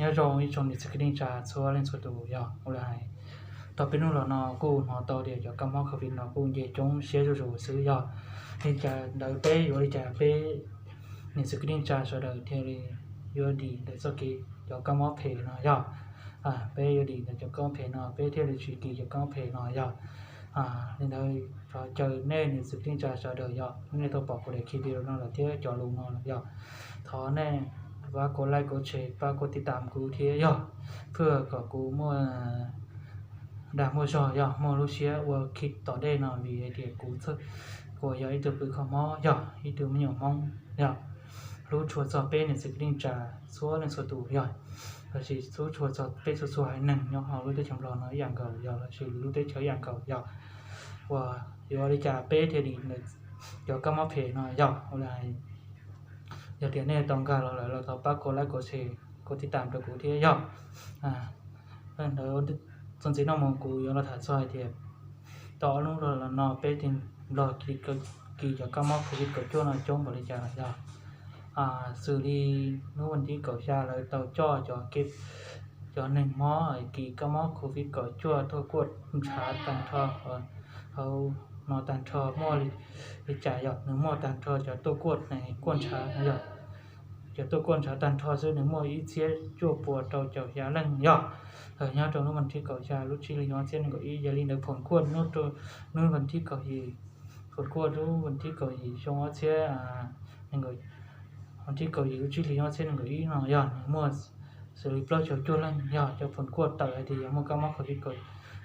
Nyob zoo ib tsoom niam txiv kwv tij neej tsa txhua leej txhua tus yog ua li hais, tau peb hnub los no kuj hnov tau tias cov kab mob covid no kuj nce coob siab zuj zus xwb yog. Li cas ntawd peb yuav ua li cas peb niam txiv kwv tij neej tsa sawv daws thiaj li yuav dim ntawm txoj kev cov kab mob phem no yog. Peb yuav dim ntawm cov kab mob phem no peb thiaj li tsis kis cov kab mob phem no yog. Li ntawd thov caw nej niam txiv kwv tij neej tsa sawv daws yog nej tau pom kuv daim video no lawm thiab cov lus no lawm yog, thov nej pab kuv like, kuv share, pab kuv tiv tam kuv thiab yog, pab kom kuv muaj dag muaj zog yog muaj lub siab ua khib tom ntej no vim hais tias kuv txhawj, kuv yog ib tug kws kho mob yog ib tug me nyuam Hmoob yog, hlub tshua txog peb niam txiv kwv tij neej tsa txhua leej txhua tus yog, lossis hlub tshua txog peb txhua txhua haiv neeg nyob hauv lub teb chaws Nplog no ib yam nkaus yog lossis lwm lub teb chaws ib yam nkaus yog. Uas yuav ua li cas peb thiaj dim ntawm cov kab mob phem no yog ua li hais, yog tias nej tau nkag los lawm los thov pab kuv like, kuv share, kuv tiv tam rau kuv thiab yog. Ntawd txuas ntxiv no mus kuv yuav los tham txog hais tias tau ob hnub los no peb teb Nplog kis cov kab mob covid kaum cuaj no coob npaum li cas lawm yog. Xws li hnub vas thib kaum xya lawv tau coj cov, cov neeg mob kis kab mob covid kaum cuaj tuaj kuaj ntshav tag nrho, hauv no tag nrho muaj li cas yog nws muaj tag nrho cov tuaj kuaj, kuaj ntshav yog, cov tuaj kuaj ntshav tag nrho xwb nws muaj ib txhiab cuaj puas rau caum xya leej yog. Nyob rau hnub vas thib kaum xya lub tsib hlis ob txhiab nees nkaum ib, yog li ntawd phoom kuaj hnub vas thib kaum yim, phoom kuaj lub vas thib kaum yim xyoo ob txhiab, vas thib kaum yim lub tsib hlis ob txhiab nees nkaum ib no yog nws muaj xws li plaub caug cuaj leej yog cov phoom kuaj tawm hais tias yog muaj kab mob covid kaum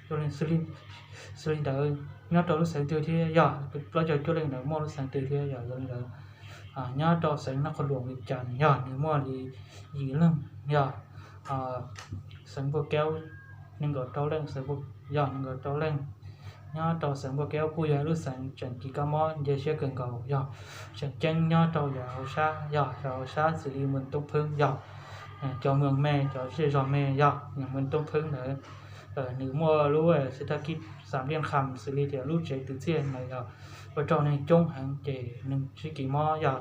cuaj leej. Xws li ntawd nyob rau lub xeev twg thiab yog plaub caug cuaj leej ntawd muaj lub xeev twg thiab yog. Yog li ntawd nyob rau xeev Naj Qhoos Luam Vias Cas yog nws muaj li yim leej yog. Xeev Npua Keub nees nkaum rau leej, yog nees nkaum rau leej. Nyob rau xeev Npua Keub kuj yog lub xeev tseem kis kab mob nce siab kawg nkaus yog. Tseem ceeb nyob rau yav hauv sab yog, yav hauv sab xws li Moos Toob Phwb yog, cov moos me, cov zej zog me yog, Moos Toob Phwb ntawd nws muaj lub xib thab kib xam liaj kham xws li tias lub tsev twv txiaj ntawd yog ua rau neeg coob heev ces neeg sib kis mob yog.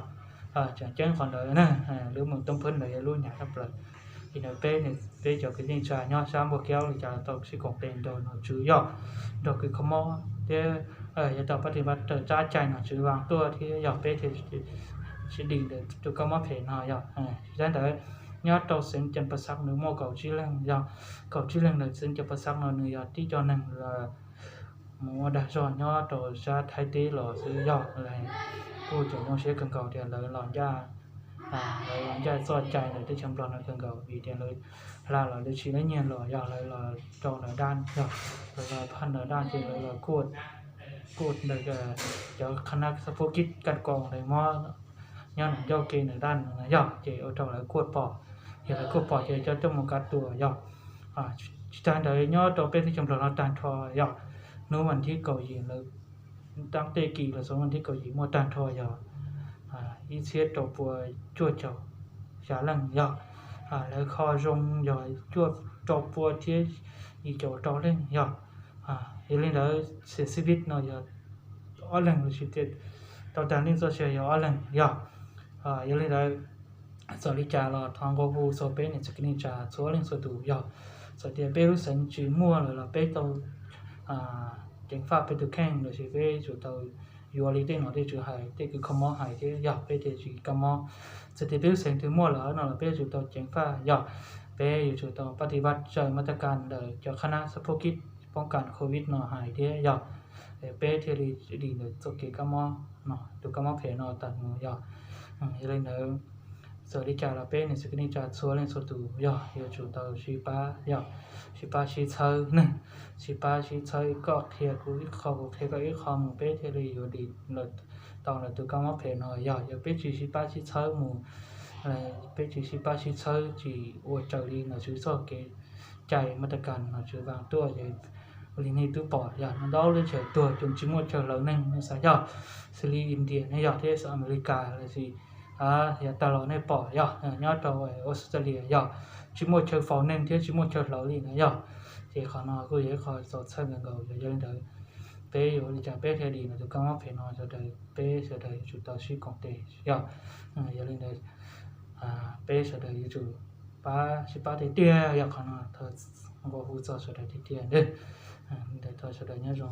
Tseem ceeb qhov ntawd na, lub Moos Toob Phwb ntawd yog lub hnyav tshaj plaws. Li ntawd peb, peb cov kwv tij neej tsa nyob sab Npua Keub li cas tau sib koom tes nrog nom tswv yog, nrog kws kho mob thiab yuav tau pab tiv pab raws tsab cai nom tswv vas tuaj thiab yog peb thiaj sib dim ntawm tus kab mob phem no yog. Tsis tas ntawd, nyob rau xeev Cas Pas Xaj nws muaj kaum tsib leeg yog, kaum tsib leeg ntawm xeev Cas Pas Xaj no nws yog tib co neeg mus ua dag zog nyob rau sab Thaib teb los xwb yog. Kuj tseem zoo siab kawg nkaus tias lawv los ncaj, lawv los ncaj txoj cai ntawm teb chaws Nplog no kawg nkaus vim tias lawv hla los lawv tsis muaj nyiaj los yog lawv los rau ntawm dab yog, lawv los phaj ntawm dab ces lawv los kuaj, kuaj ntawm cov qhab nab xab phob kib kaj kaus ntawd mob nyob nram ncauj ke ntawm dab no yog ces ua rau lawv kuaj pom, yog lawv kuaj pom ces coj tuaj mus kav tua yog. Tsis tas ntawd nyob rau peb teb chaws Nplog no tag nrho yog, hnub vas thib kaum yim lawv, tab tej kis los xyoo vas thib kaum yim muaj tag nrho yog ib txhiab rau pua cuaj caum xya leej yog. Lawv kho zoo yog cuaj rau pua thiab yim caum rau leej yog. Yog li ntawd xiam xib vib no yog ob leeg los sis tias tau tag leej txoj sia yog ob leeg yog. Yog li ntawd txawm li cas los thov nqua hu txog peb niam txiv kwv tij neej tsa txhua leej txhua tus yog, txawm tias peb lub xeev tsis muaj lawm los peb tau ceev faj peb tus kheej los sis peb yuav tsum tau yuav li tej nom tej tswv hais, tej kws kho mob hais thiab yog peb thiaj tsis kab mob. Txawm tias peb lub xeev twg muaj lawm no los peb yuav tsum tau ceev faj yog, peb yuav tsum tau pab tiv vaj tsaws mas tas kas ntawm cov qhab nab xab phob kib poob kas covid no hais thiab yog, peb thiaj li dim ntawm txoj kev kab mob no, tus kab mob phem no tag mus yog. Yog li ntawd txawm li cas los peb niam txiv kwv tij neej tsa txhua leej txhua tus yog yuav tsum tau sib pab yog, sib pab sib txhawb neeg, sib pab sib txhawb, koj qhia kuv ib qho kuv qhia koj ib qho mus peb thiaj li yuav dim tau ntawm tus kab mob phem no yog. Yog peb tsis sib pab sib txhawb mus, peb tsis sib pab sib txhawb tsis ua raws li nom tswv txoj kev cai mas tas kas nom tswv vas tuaj ces ua li nej twb pom yog ntau lub teb chaws tuag ces tsis muaj chaw hlawv neeg, xav yog xws li India ne yog thiab Amelikas los sis yav tag los nej pom yog nyob rau Australia yog tsis muaj chaw faus neeg thiab tsis muaj chaw hlawv li na yog. Ces qhov no kuj yog ib qho txaus txhawj kawg nkaus yog. Yog li ntawd peb yuav ua li cas peb thiaj dim ntawm tus kab mob phem no, sawv daws peb sawv daws yuav tsum tau sib koom tes yog. Yog li ntawd peb sawv daws yuav tsum pab sib pab tiag tiag yog qhov no. Thov nqua hu txog sawv daws tiag tiag ntag. Thov sawv daws nyob zoo.